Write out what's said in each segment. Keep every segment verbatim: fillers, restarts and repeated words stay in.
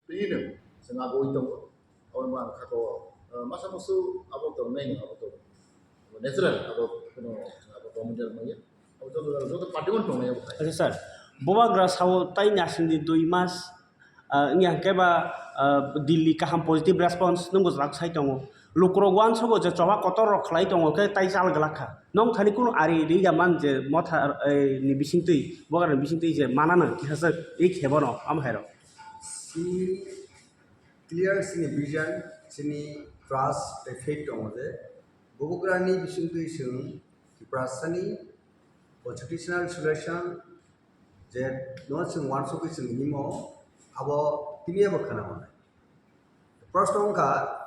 Twi no chwng abo wi tongo. Abo ma kha ko, eh, masa musu abo tong nai no abo tong. Natural abo kuno abo communal maya. Abo joto joto party on tong nai abo khai. Acha sir, Bubagra sao tai nasing di dui mas, ah, wngya hwnkhe ba, ah, Delhi kaham positive response nungbo rak sai tongo. Lukurok uansogo je choba kotor rok khlai tongo khe tai chal glak kha. Nong thani kuno ari ri ya man je motha, eh, ni bisingtwi, Bubagra ni bisingtwi je manana kisa se ri khebo no am hai rok. Si clear sini vision, sini trust tei faith tongo je Bubagrani bisingtwi chwng Tiprasani constitutional solution je no chwng uansugwi chwng himo abo tini abo khna manai. Proshno wngkha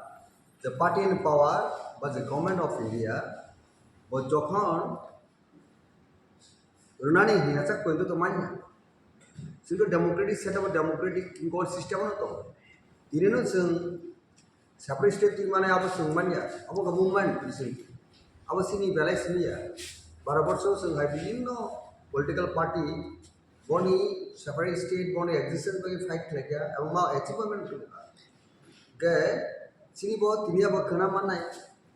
je party in power ba je Government of India bo jokhon rwnani hinasa kointo to manya. Chwngto democratic setup, democratic wngkha system no to. Tinino chwng separate state twi mane abo chwng manya, abo khe movement chwng. Abo chini belai simi ya. Baro borso chwng hai bibhinno political party boni separate state boni existence bagwi fight khlaikha, abo ma achievement khlaikha. Ge, chini bo tini abo khna mannai,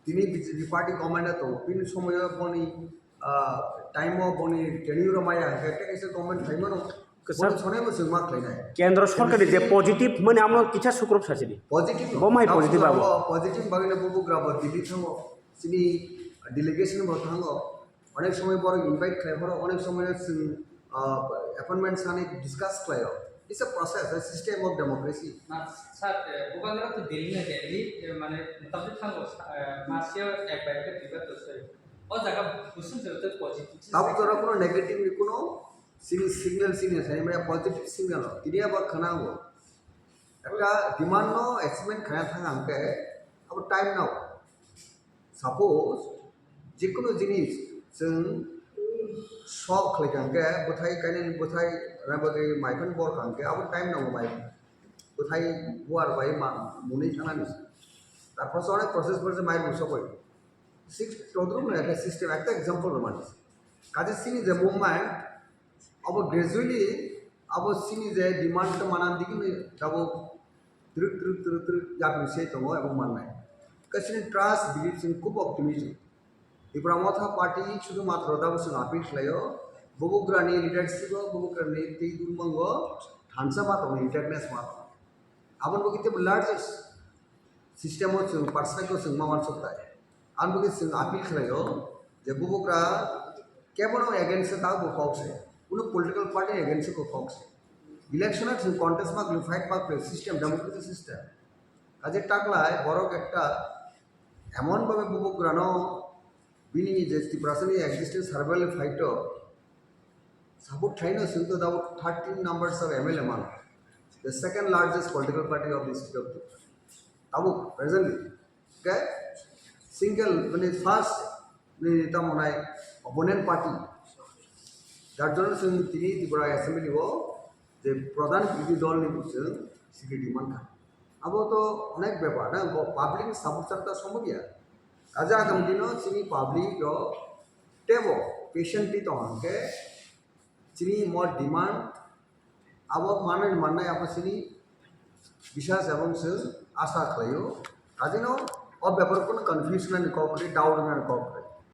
tini B J P party government o tongo, bini somoyo boni, ah, time o boni tenure o maya hwnkhe tei kaisa government phaimano, Sir, boni sonai bo chwng ma khlainai. Kendra sorkar ni je positive mani amno kisa sukrop sachini. Positive no. Bo mai positive abo. Positive bagwi no Bubagra bo Delhi thango, chini delegation bo thango, onek somoi borok invite khlai phoro, onek somoi chwng, ah, appointment sani discuss khlaio. It's a process, a system of democracy. Na, sir, eh, Bubagra to Delhi na Delhi, eh, mane, motambi thango, eh, masio ek bai ek diba to soi. O jaga busum jora to positive. Tabuk jora kuno negative ni kuno sini signal sini sai mane positive signal o. Tini abo khwnango. Ekta demand no achievement khaina thang hwnkhe abo time nao. Suppose, jikunu jinis chwng sok khlai kha hwnkhe, bwthai kainwi bwthai rwna bagwi mai phano bor kha hwnkhe, abo time nango mai bwthai buar bai ma mwnwi thangnani. Tarpor se onek process pore se mai mung sokoi. Six todruk no ekta system, ekta example rwmani. Kaje chini je movement, abo gradually, abo chini je demand to manan digi ni abo truk, truk, truk, truk yapri se tongo abo mannai. Khe chini trust, belief chwng khub optimism. Tipra Motha Party sudhu matro dabo chwng appeal khlaio, Bubagrani leadership o, Bubagrani twi durmango thansa ma tongo, integration ma tongo. Aboni bagwi teibo largest system o chwng parsa khe chwng ma uansuk tai. Aboni bagwi chwng appeal khlaio je Bubagra kebono against se ta bo kok se, kuno political party against se bo kok se. Election o chwng contest ma khlai, fight ma khlai, system, democracy system. Kaje taklai borok ekta emon bhabe Bubagrano bini je Tiprasani existence survival fight o support khlaino, chwng to tabuk thirteen numbers of M L A mano, the second largest political party of the state of Tripura. Tabuk presently, okay, single, mane, first, mane, tamo nai opponent party, jar jonno chwng tini Tripura Assembly o je pradhan birodhi dol ni chwng secretary mankha. Abo to onek bepar na, bo public ni support chakta sombobya. Kaje agam dino chini public rok tebo patiently tong hwnkhe chini mo demand abo manwi mannai abo chini biswas ebong chwng asa khlaio. Kajino o bepar o kono confusion ani kok kwrwi, doubt ani kok kwrwi.